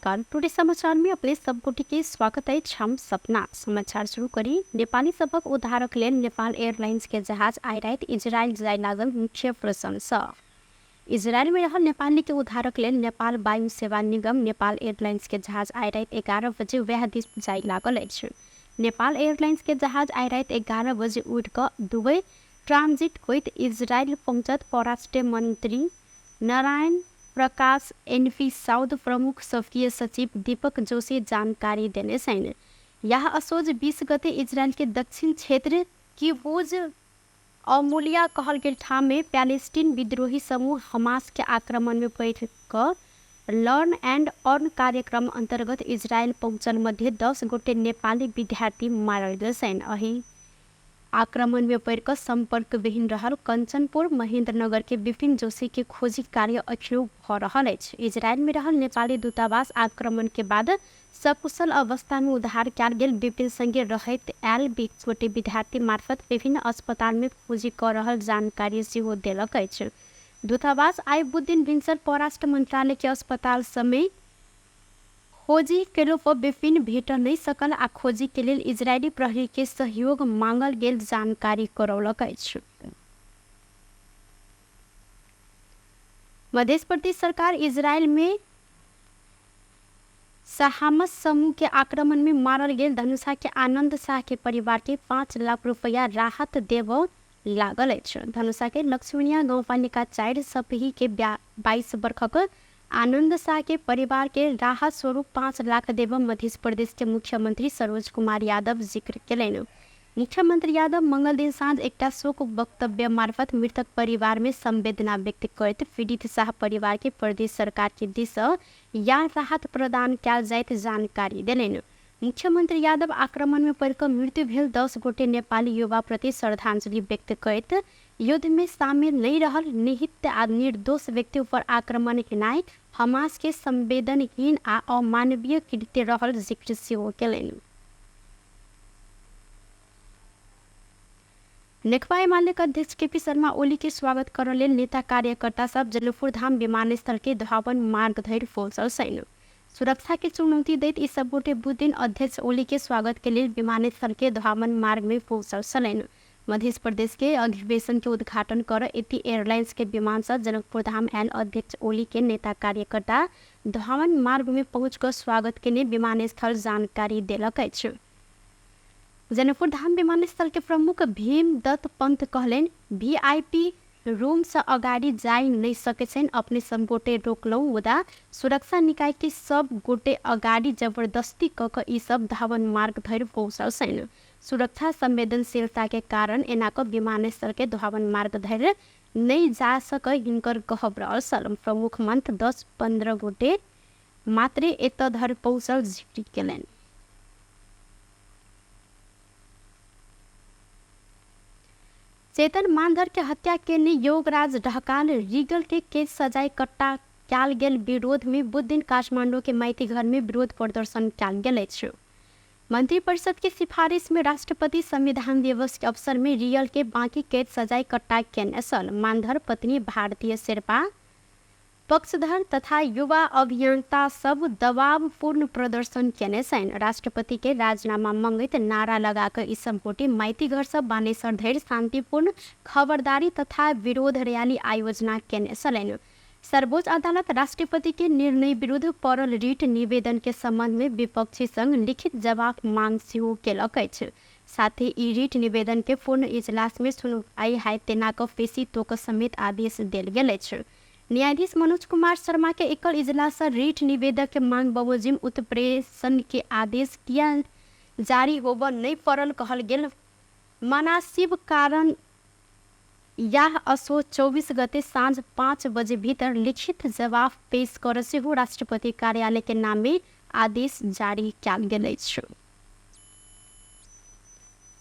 नमस्कार। टुडे समाचार में अपने सब गोटे के स्वागत अछि। हम सपना समाचार शुरू करी। नेपाली सभक उद्धारक लेल नेपाल एयरलाइंस के जहाज आइ राति इजरायल जाय लागल। मुख्य प्रशंसा इजरायल में रहल नेपाली के उद्धारक लेल नेपाल वायु सेवा निगम नेपाल एयरलाइंस के जहाज आइ राति 11 बजे वएह दिस जाय लागल अछि। नेपाल एयरलाइंस के जहाज आइ राति 11 बजे उड़ि कऽ दुबई ट्रांजिट होइत इजरायल पहुँचत। परराष्ट्र मंत्री नारायण प्रकाश एनपी साउद प्रमुख स्वकीय सचिव दीपक जोशी जानकारी देने छनि। यह असोज 20 गते इजरायल के दक्षिण क्षेत्र किबुज अमूलिया कहल गेल ठाम में पैलेस्टीन विद्रोही समूह हमास के आक्रमण में पड़ि कऽ लर्न एंड अर्न कार्यक्रम अंतर्गत इजरायल पहुँचल मध्ये 10 गोटे नेपाली विद्यार्थी मारल गेल छनि। एहि आक्रमण में पड़ि कऽ संपर्कविहीन रहल कंचनपुर महेंद्रनगर के विपिन जोशी के खोजी कार्य अखनो भऽ रहल अछि। इजरायल में रहल नेपाली दूतावास आक्रमण के बाद सकुशल अवस्था में उद्धार कयल गेल विपिन संगे रहैत आयल 20 गोटे विद्यार्थी मार्फत विभिन्न अस्पताल में खोजी कऽ रहल जानकारी सेहो देलक अछि। दूतावास आइ बुधदिन भिनसर परराष्ट्र मंत्रालय के अस्पताल समय खोजी केलो पर विपिन भेट नहि सकल आ खोजी के लेल इजरायली प्रहरी के सहयोग मांगल गेल जानकारी करौलक अछि। मध्य प्रदेश सरकार इजरायल में सहामस समूह के आक्रमण में मारल गेल धनुषा के आनंद शाह के परिवार के 5 लाख रुपया राहत देबऽ लागल अछि। धनुषा के लक्ष्मणिया गाउँपालिका 4 सपही के 22 वर्षक आनंद शाह के परिवार के राहत स्वरूप 5 लाख देबऽ मध्य प्रदेश के मुख्यमंत्री सरोज कुमार यादव जिक्र केलनि। मुख्यमंत्री यादव मंगल दिन साँझ एकटा शोक वक्तव्य मार्फत मृतक परिवार में संवेदना व्यक्त करैत पीड़ित शाह परिवार के प्रदेश सरकार के दिस या राहत प्रदान कयल जाइत जानकारी देलनि। मुख्यमंत्री यादव आक्रमण में पड़ि कऽ मृत्यु भेल 10 गोटे नेपाली युवा प्रति श्रद्धांजलि व्यक्त करैत युद्ध में शामिल नहि रहल निहित आ निर्दोष व्यक्ति ऊपर आक्रमण केनाइ हमास के संवेदनहीन आ अमानवीय कृत्य रहल जिक्र सेहो केलनि। नेकपा एमाले के अध्यक्ष केपी शर्मा ओली के स्वागत करऽ लेल नेता कार्यकर्ता सब जनकपुर धाम विमानस्थल के धावन मार्ग धरि पहुँचल छनि। सुरक्षा के चुनौती दैत ई सब गोटे बुधदिन अध्यक्ष ओली के स्वागत के लेल विमानस्थल के धावन मार्ग में पहुँचल छलनि। मध्य प्रदेश के अधिवेशन के उद्घाटन कर यति एयरलाइंस के विमान से जनकपुर धाम आयल अध्यक्ष ओली के नेता कार्यकर्ता धावन मार्ग में पहुँच कऽ स्वागत केने विमानस्थल जानकारी देलक अछि। जनकपुर धाम विमानस्थल के प्रमुख भीम दत्त पंत कहलनि, वीआईपी रूम से अगाडि जाय नहि सकै छनि, अपने सब गोटे रोकलहुँ, मुदा सुरक्षा निकाय के सब गोटे अगाडि जबरदस्ती कऽ कऽ ई सब धावन मार्ग धरि पहुँचल छनि। सुरक्षा संवेदनशीलता के कारण एना कऽ विमानस्थल के धावन मार्ग धरि नहि जा सकय हिनकर कहब रहल छल। प्रमुख मंत 10-15 गोटे मात्रे एतऽ धरि पहुँचल जिक्र केलनि। चेतन मानधर के हत्या केने योगराज ढकाल रीगल के केस सजाय कट्टा कयल गेल विरोध में बुधदिन काठमांडू के माइती घर में विरोध प्रदर्शन कयल गेल अछि। मंत्रिपरिषद के सिफारिश में राष्ट्रपति संविधान दिवस के अवसर में रियल के बाकी कैद सजाय कट्टा केने छल। मानधर पत्नी भारतीय शेर्पा पक्षधर तथा युवा अभियंता सब दबावपूर्ण प्रदर्शन केने छनि। राष्ट्रपति के राजीनामा मंगैत नारा लगा कऽ ई सब गोटे माइती घर सँ बानेश्वर धरि शांतिपूर्ण खबरदारी तथा विरोध रैली आयोजना केने छलनि। सर्वोच्च अदालत राष्ट्रपति के निर्णय विरुद्ध पड़ल रिट निवेदन के संबंध में विपक्षी संग लिखित जवाब मांग सेहो केलक अछि। साथ ही ई रिट निवेदन के पूर्ण इजलास में सुनवाई हायत तेना कऽ पेशी तोक समेत आदेश देल गेल अछि। न्यायाधीश मनोज कुमार शर्मा के एकल इजलास सँ रिट निवेदक के मांग बमोजिम उत्प्रेषण के आदेश किया जारी होबऽ नहि पड़ल कहल गेल मनासिब कारण याह असोज 24 गते साँझ 5 बजे भीतर लिखित जवाब पेश करऽ सेहो राष्ट्रपति कार्यालय के नाम में आदेश जारी कयल गेल अछि।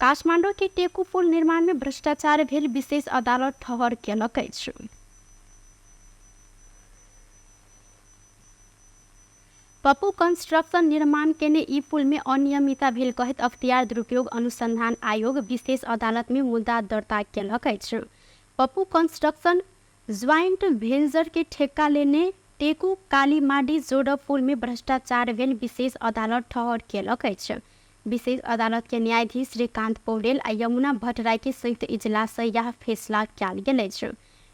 काठमांडू के टेकू पुल निर्माण में भ्रष्टाचार भेल विशेष अदालत ठहर केलक अछि। पप्पू कंस्ट्रक्शन निर्माण केने ई पुल में अनियमितता भेल कहैत अख्तियार दुरुपयोग अनुसंधान आयोग विशेष अदालत में मुद्दा दर्ता केलक अछि। पप्पू कंस्ट्रक्शन ज्वाइंट वेंचर के ठेक्का लेने टेकु कालीमाडी जोड़ पुल में भ्रष्टाचार भेल विशेष अदालत ठहर केलक अछि। विशेष अदालत के न्यायाधीश श्रीकांत पौडेल आ यमुना भट्टराई के संयुक्त इजलास से यह फैसला कयल गेल अछि।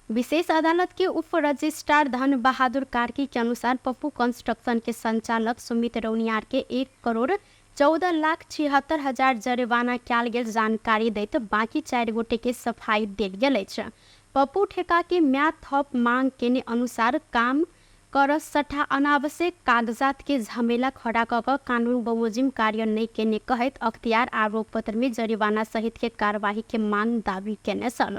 विशेष अदालत के उप रजिस्ट्रार धन बहादुर कार्की के अनुसार पप्पू कंस्ट्रक्शन के संचालक सुमित रौनियार के 1,14,76,000 जरिमाना कयल गेल जानकारी दैत बाकी 4 गोटे के सफाई देल गेल अछि। पप्पू ठेका के म्याद थप मांग केने अनुसार काम कर सट्टा अनावश्यक कागजात के झमेला खड़ा क क कानून बमोजिम कार्य नहि केने कहैत अख्तियार आरोप पत्र में जरिमाना सहित के कार्यवाही के मांग दावी केने छल।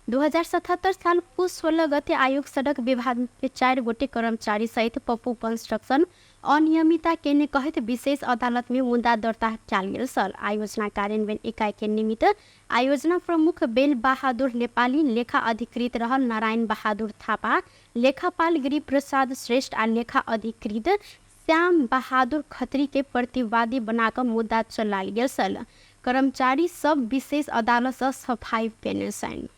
2077 साल पुस 16 गते आयोग सड़क विभाग के 4 गोटे कर्मचारी सहित पप्पू कंस्ट्रक्शन अनियमितता केने कहैत विशेष अदालत में मुद्दा दर्ता कयल गेल छल। आयोजना कार्यान्वयन इकाई के निमित्त आयोजना प्रमुख बेल बहादुर नेपाली, लेखा अधिकृत रहल नारायण बहादुर थापा, लेखापाल गिरिप्रसाद श्रेष्ठ आ लेखा अधिकृत श्याम बहादुर खत्री के प्रतिवादी बनाकर मुद्दा चलायल गेल छल। कर्मचारी सब विशेष अदालत से सफाई पेने छनि।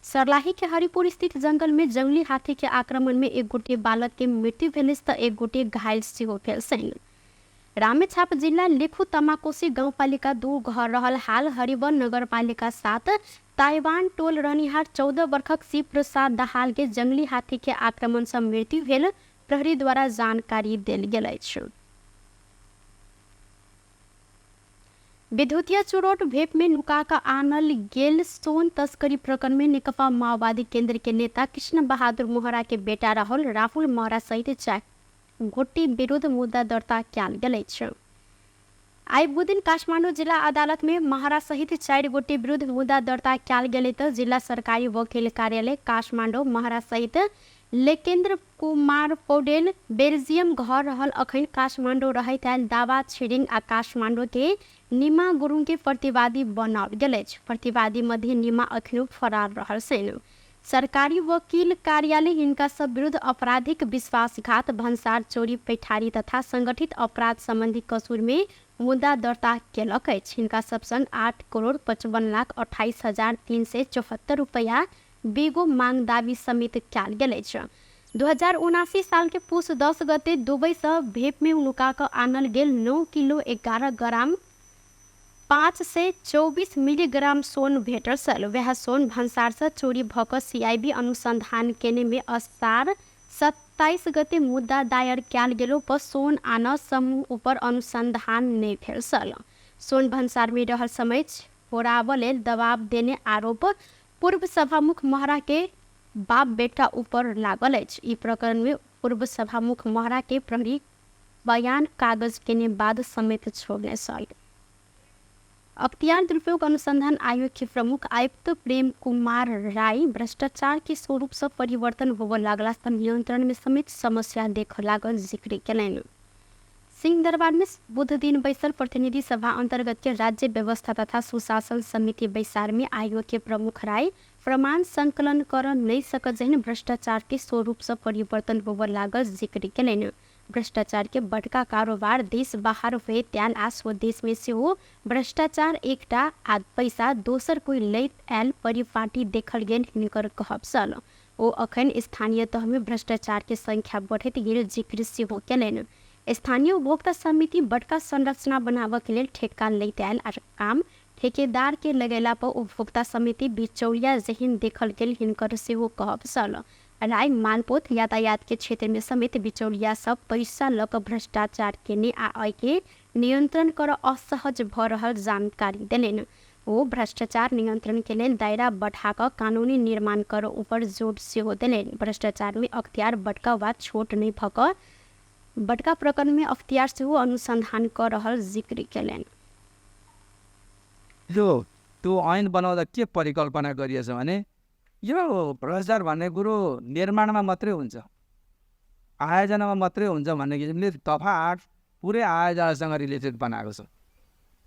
सर्लाही के हरिपुर स्थित जंगल में जंगली हाथी के आक्रमण में एक गोटे बालक के मृत्यु भेल त एक गोटे घायल सेहो भेल छनि। रामेछाप जिल्ला लेखु तमाकोशी गाउँपालिका 2 घर रहल हाल हरिवन नगरपालिका 7 ताइवान टोल रहनिहार 14 वर्षक शिव प्रसाद दाहाल के जंगली हाथी के आक्रमण से मृत्यु भेल प्रहरी द्वारा जानकारी देल गेल अछि। विद्युतीय चुरोट भेप में नुका क आनल गेल सोन तस्करी प्रकरण में नेकपा माओवादी केंद्र के नेता कृष्ण बहादुर मोहरा के बेटा रहल राहुल मोहरा सहित 4 गोटे विरुद्ध मुद्दा दर्ता कयल गेल अछि। आइ बुधदिन काठमाडौँ जिला अदालत में महरा सहित 4 गोटे विरुद्ध मुद्दा दर्ता कयल गेल त जिला सरकारी वकील कार्यालय काठमाडौँ महरा सहित लेकेन्द्र कुमार पौडेल बेल्जियम घर रहल अखन काठमाडौँ रहैत आयल दावा छिरिङ आ काठमाडौँ के निमा गुरुङ के प्रतिवादी बनाओल गेल अछि। प्रतिवादी मध्ये निमा अखनो फरार रहल छनि। सरकारी वकील कार्यालय हिनका सब विरुद्ध आपराधिक विश्वासघात, भन्सार चोरी, पैठारी तथा संगठित अपराध संबंधी कसूर में मुद्दा दर्ता केलक अछि। हिनका सब संग 8,55,28,374 रुपया बेगो मांग दावी समेत कयल गेल अछि। 2079 साल के पुस 10 गते दुबई से भेप में नुका क आनल गेल 9 किलो 11 ग्राम 524 मिलीग्राम सोन भेटल छल। वएह सोन भन्सार से चोरी भ क सीआईबी अनुसंधान केने में असार 27 गते मुद्दा दायर कयल गेलो पर सोन आन समूह ऊपर अनुसंधान नहि भेल छल। सोन भन्सार में रहल समय छोड़ाबऽ लेल दबाव देने आरोप पूर्व सभामुख महरा के बाप बेटा ऊपर लागल अछि। ई प्रकरण में पूर्व सभामुख महरा के प्रहरी बयान कागज केने बाद समेत छोड़ने छल। अख्तियार दुरुपयोग अनुसंधान आयोग के प्रमुख आयुक्त प्रेम कुमार राय भ्रष्टाचार के स्वरूप से परिवर्तन होबऽ लागला सँ नियंत्रण में समेत समस्या देखऽ लागल जिक्र केलनि। सिंहदरबार में बुध दिन बैसल प्रतिनिधि सभा अंतर्गत के राज्य व्यवस्था तथा सुशासन समिति बैसार में आयोग के प्रमुख राय प्रमाण संकलन कर नहीं सकत जहन भ्रष्टाचार के स्वरूप से परिवर्तन होबऽ लागल जिक्र केलनि। भ्रष्टाचार के बड़का कारोबार देश बाहर हुए त्याल आ स्वदेश में सेहो भ्रष्टाचार एकटा आ पैसा दोसर कोई लैत आयल परिपाटी देखल गेल हिनकर कहब छल। ओ अखन स्थानीय तह में भ्रष्टाचार के संख्या बढ़ैत गेल जिक्र सेहो केलनि। स्थानीय उपभोक्ता समिति बड़का संरचना बनाबऽ के लेल ठेक्का लैत आयल आ काम ठेकेदार के लगेला पर उपभोक्ता समिति बिचौलिया जेहन देखल गेल हिनकर सेहो कहब छल। राय मालपोत यातायात के क्षेत्र में समेत बिचौलिया सब पैसा लऽ कऽ भ्रष्टाचार केने आ एहिके नियंत्रण कर असहज भऽ रहल जानकारी देलनि। ओ भ्रष्टाचार नियंत्रण के लेल दायरा बढ़ा कऽ कानूनी निर्माण कर ऊपर जोर सेहो देलनि। भ्रष्टाचार में अख्तियार बड़का वा छोट नहि भऽ कऽ बड़का प्रकरण में अख्तियार सेहो अनुसंधान कऽ रहल जिक्र केलनि। यो त्यो ऐन बनाउँदा के परिकल्पना गरिएछ भने यो भ्रष्टाचार भन्ने कुरो निर्माणमा मात्रै हुन्छ, आयोजनामा मात्रै हुन्छ भन्ने किसिमले दफा 8 पुरै आयोजनासँग रिलेटेड बनाएको छ।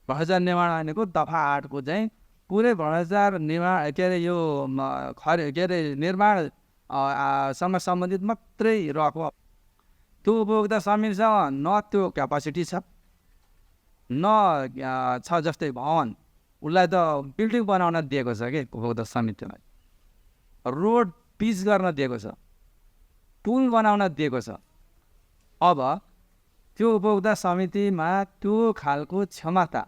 भ्रष्टाचार निर्माण ऐनको दफा 8 को चाहिँ पुरै भ्रष्टाचार निर्माण के अरे यो के अरे निर्माण सँग सम्बन्धित मात्रै रहेको। त्यो उपभोक्ता समितिसँग न त्यो क्यापासिटी छ न छ जस्तै भवन, उसलाई त बिल्डिङ बनाउन दिएको छ कि उपभोक्ता समितिलाई, रोड पिच गर्न दिएको छ, पुल बनाउन दिएको छ। अब त्यो उपभोक्ता समितिमा त्यो खालको क्षमता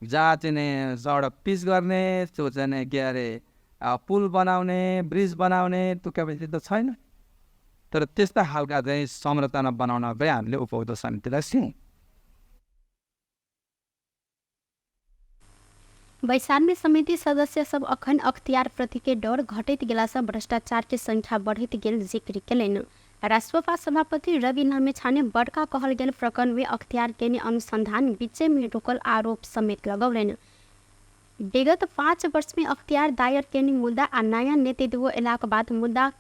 जहाँ चाहिँ सडक पिच गर्ने, त्यो चाहिँ के अरे पुल बनाउने, ब्रिज बनाउने त्यो क्यापेसिटी त छैन। तर त्यस्ता खालका चाहिँ संरचना बनाउन चाहिँ हामीले उपभोक्ता समितिलाई सिउँ। बैसारमे समिति सदस्य सब अखन अख्तियार प्रति के डर घटैत गेलासँ भ्रष्टाचार के संख्या बढ़ैत गेल जिक्र केलनि। रास्वपा सभापति रवि लामिछाने बड़का कहल गेल प्रकरण में अख्तियार केने अनुसंधान बीचे में रोकल आरोप समेत लगौलनि। विगत 5 वर्ष में अख्तियार दायर केने मुद्दा आ नया नेतृत्व एलाक बाद मुद्दा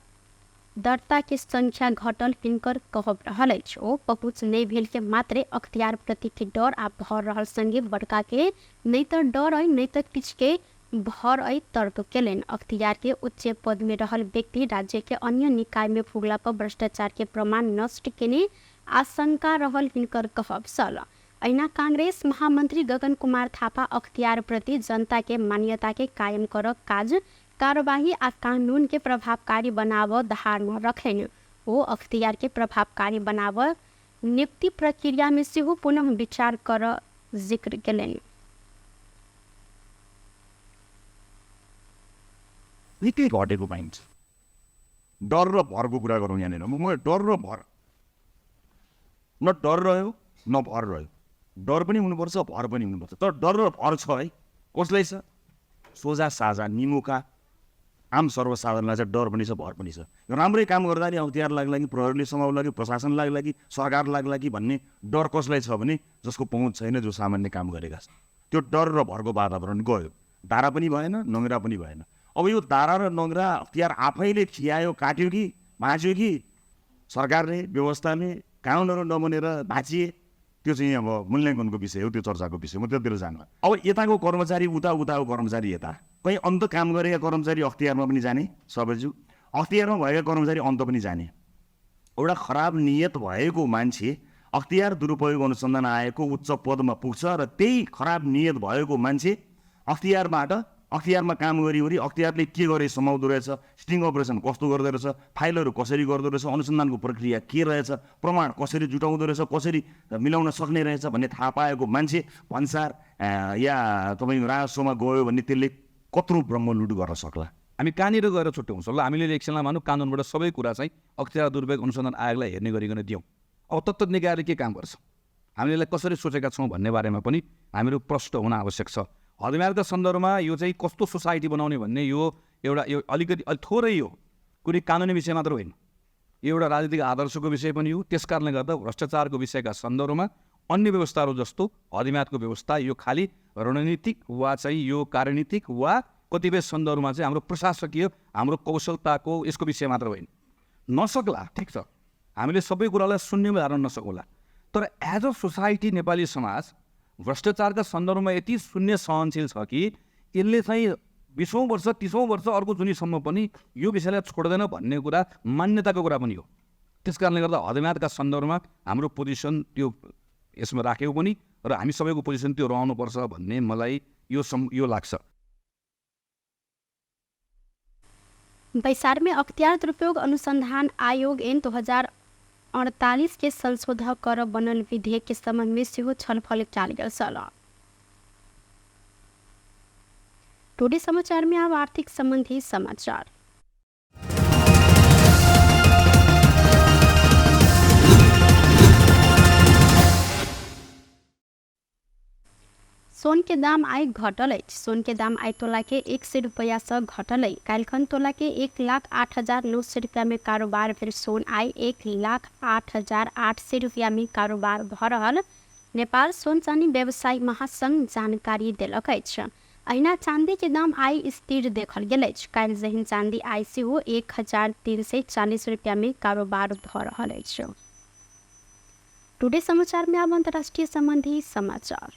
दर्ता के संख्या घटल हिनकर कहब रहल अछि। ओ पहुँच नहि भेल के मात्रे अख्तियार प्रति के डर आ भर रहल संगे बड़का के नहि तऽ डर अइ नहि तऽ किछु के भर अइ तर्क केलनि। अख्तियार के उच्च पद में रहल व्यक्ति राज्य के अन्य निकाय में पुगला पर भ्रष्टाचार के प्रमाण नष्ट केने आशंका रहल हिनकर कहब छल। अहिना कांग्रेस महामंत्री गगन कुमार थापा अख्तियार प्रति जनता के मान्यता के कायम कर काज कार्यवाही आ कानून के प्रभावकारी बनाव धारणा रखलनि। ओ अख्तियार के प्रभावकारी बनाव नियुक्ति प्रक्रिया में सेहो पुनः विचार कर जिक्र केलनि। निकै घटेको पाइन्छ। डर र भरको कुरा गरौँ यहाँनिर। म डर र भर, न डर रह्यो न भर रह्यो। डर पनि हुनुपर्छ, भर पनि हुनुपर्छ। तर डर र भर छ है, कसलाई छ? सोझा साझा निमुखा आम सर्वसाधारणलाई चाहिँ डर पनि छ, भर पनि छ। राम्रै काम गर्दा नि अख्तियार लाग्ला कि, प्रहरीले समाउला कि, प्रशासन लाग्ला कि, सरकार लाग्ला कि भन्ने डर कसलाई छ भने जसको पहुँच छैन, जो सामान्य काम गरेका छन्। त्यो डर र भरको वातावरण गयो, दारा पनि भएन, नङ्ग्रा पनि भएन। अब यो दारा र नङ्ग्रा अख्तियार आफैले खियायो, काट्यो कि भाँच्यो कि सरकारले, व्यवस्थाले कानुनहरू नबनेर भाँचिए, त्यो चाहिँ अब मूल्याङ्कनको विषय हो, त्यो चर्चाको विषय, म त्यतिर जानु। अब यताको कर्मचारी उता, उताको कर्मचारी यता, कहीँ अन्त काम गरेका कर्मचारी अख्तियारमा पनि जाने, सबैजु अख्तियारमा भएका कर्मचारी अन्त पनि जाने। एउटा खराब नियत भएको मान्छे अख्तियार दुरुपयोग अनुसन्धान आएको उच्च पदमा पुग्छ र त्यही खराब नियत भएको मान्छे अख्तियारबाट अख्तियारमा काम गरिवरी अख्तियारले के गरे समाउँदो रहेछ, स्टिङ अपरेसन कस्तो गर्दो रहेछ, फाइलहरू कसरी गर्दो रहेछ, अनुसन्धानको प्रक्रिया के रहेछ, प्रमाण कसरी जुटाउँदो रहेछ, कसरी मिलाउन सक्ने रहेछ भन्ने थाहा पाएको मान्छे भन्सार या तपाईँको राजस्वमा गयो भने त्यसले कत्रो ब्रह्मलुट गर्न सक्ला। हामी कहाँनिर गएर छुट्याउँछौँ? ल हामीले एकछिनलाई मानौँ कानुनबाट सबै कुरा चाहिँ अख्तियार दुरुपयोग अनुसन्धान आयोगलाई हेर्ने गरिकन दियौँ। अब तत्त निकायले के काम गर्छ, हामीले यसलाई कसरी सोचेका छौँ भन्ने बारेमा पनि हामीहरू प्रष्ट हुन आवश्यक छ। हदम्यादका सन्दर्भमा यो चाहिँ कस्तो सोसाइटी बनाउने भन्ने यो एउटा यो अलिकति थोरै यो कुनै कानुनी विषय मात्र होइन, यो एउटा राजनीतिक आदर्शको विषय पनि हो। त्यस कारणले गर्दा भ्रष्टाचारको विषयका सन्दर्भमा अन्य व्यवस्थाहरू जस्तो हदम्यादको व्यवस्था यो खालि रणनीतिक वा चाहिँ यो कार्यनीतिक वा कतिपय सन्दर्भमा चाहिँ हाम्रो प्रशासकीय हाम्रो कौशलताको यसको विषय मात्र होइन। नसक्ला, ठिक छ, हामीले सबै कुरालाई शून्यमा धारण नसकौँला, तर एज अ सोसाइटी नेपाली समाज भ्रष्टाचारका सन्दर्भमा यति शून्य सहनशील छ कि यसले चाहिँ 20औँ वर्ष 30औँ वर्ष अर्को जुनीसम्म पनि यो विषयलाई छोड्दैन भन्ने कुरा मान्यताको कुरा पनि हो। त्यस कारणले गर्दा हदम्यादका सन्दर्भमा हाम्रो पोजिसन त्यो यसमा राखेको पनि र हामी सबैको पोजिसन त्यो रहनुपर्छ भन्ने मलाई यो लाग्छ। बैसार में अख्तियार दुरुपयोग अनुसंधान आयोग एन 2048 के संशोधन कर बनल विधेयक के संबंध में सेहो छलफल कयल गेल छल। टुडे समाचार में अब आर्थिक संबंधी समाचार। सोन के दाम आइ घटल अछि। सोन के दाम आइ तोला के 100 रुपया से घटल अछि। काल्हिखन तोला के 1,08,900 रुपया में कारोबार भेल सोन आइ 1,08,800 रुपया में कारोबार भऽ रहल नेपाल सोन चानी व्यवसायी महासंघ जानकारी देलक अछि। अहिना चांदी के दाम आइ स्थिर देखल गेल अछि। काल्हि जहिन चांदी आइ सेहो 1,340 रुपया में कारोबार भऽ रहल अछि। टुडे समाचार में अब अंतर्राष्ट्रीय संबंधी समाचार।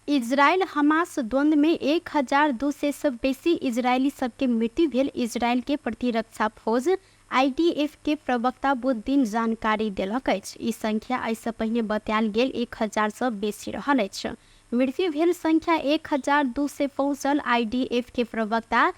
इजरायल हमास द्वंद्व में 1,200 से बेसी इजरायली सबके मृत्यु भेल। इजरायल के प्रतिरक्षा फौज आईडीएफ के प्रवक्ता बुधदिन जानकारी देलक अछि। ई संख्या एहिसँ पहिने बतायल गेल 1000 सँ बेसी रहल अछि। मृत्यु भेल संख्या 1200 पहुँचल आईडीएफ के प्रवक्ता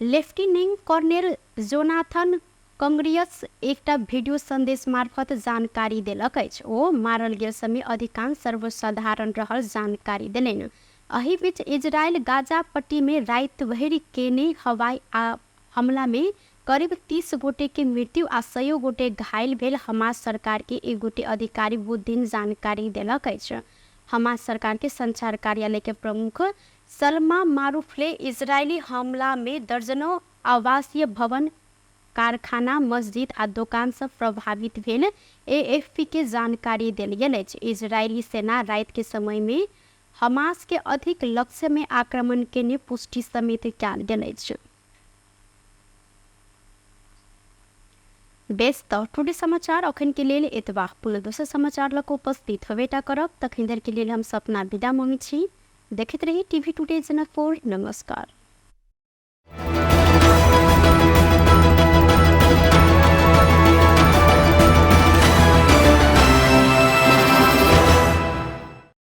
लेफ्टिनेंट कर्नेल जोनाथन कंग्रियस एकटा वीडियो संदेश मार्फत जानकारी देलक अछि। ओ मारल गेल समय अधिकांश सर्वसाधारण रहल जानकारी देलनि। एहि बीच इजरायल गाजा पट्टी में राति भरि केने हवाई हमला में करीब 30 गोटे के मृत्यु आ 100 गोटे घायल भेल हमास सरकार के एक गोटे अधिकारी बुधदिन जानकारी देलक अछि। हमास सरकार के संचार कार्यालय के प्रमुख सलमा मारूफले इजरायली हमला में दर्जनों आवासीय भवन, कारखाना, मस्जिद आ दोकान सब प्रभावित भेल एएफपी के जानकारी देल गेल अछि। इजरायली सेना राति के समय में हमास के अधिक लक्ष्य में आक्रमण केने पुष्टि समेत कयल गेल अछि। बेस तऽ टुडे समाचार अखन के लेल एतबा। पुनः दोसर समाचार लऽ कऽ उपस्थित होबेटा करब। तखन धरि के लेल हम सपना विदा मांगै छी। देखैत रही टीवी टुडे जनकपुर। नमस्कार।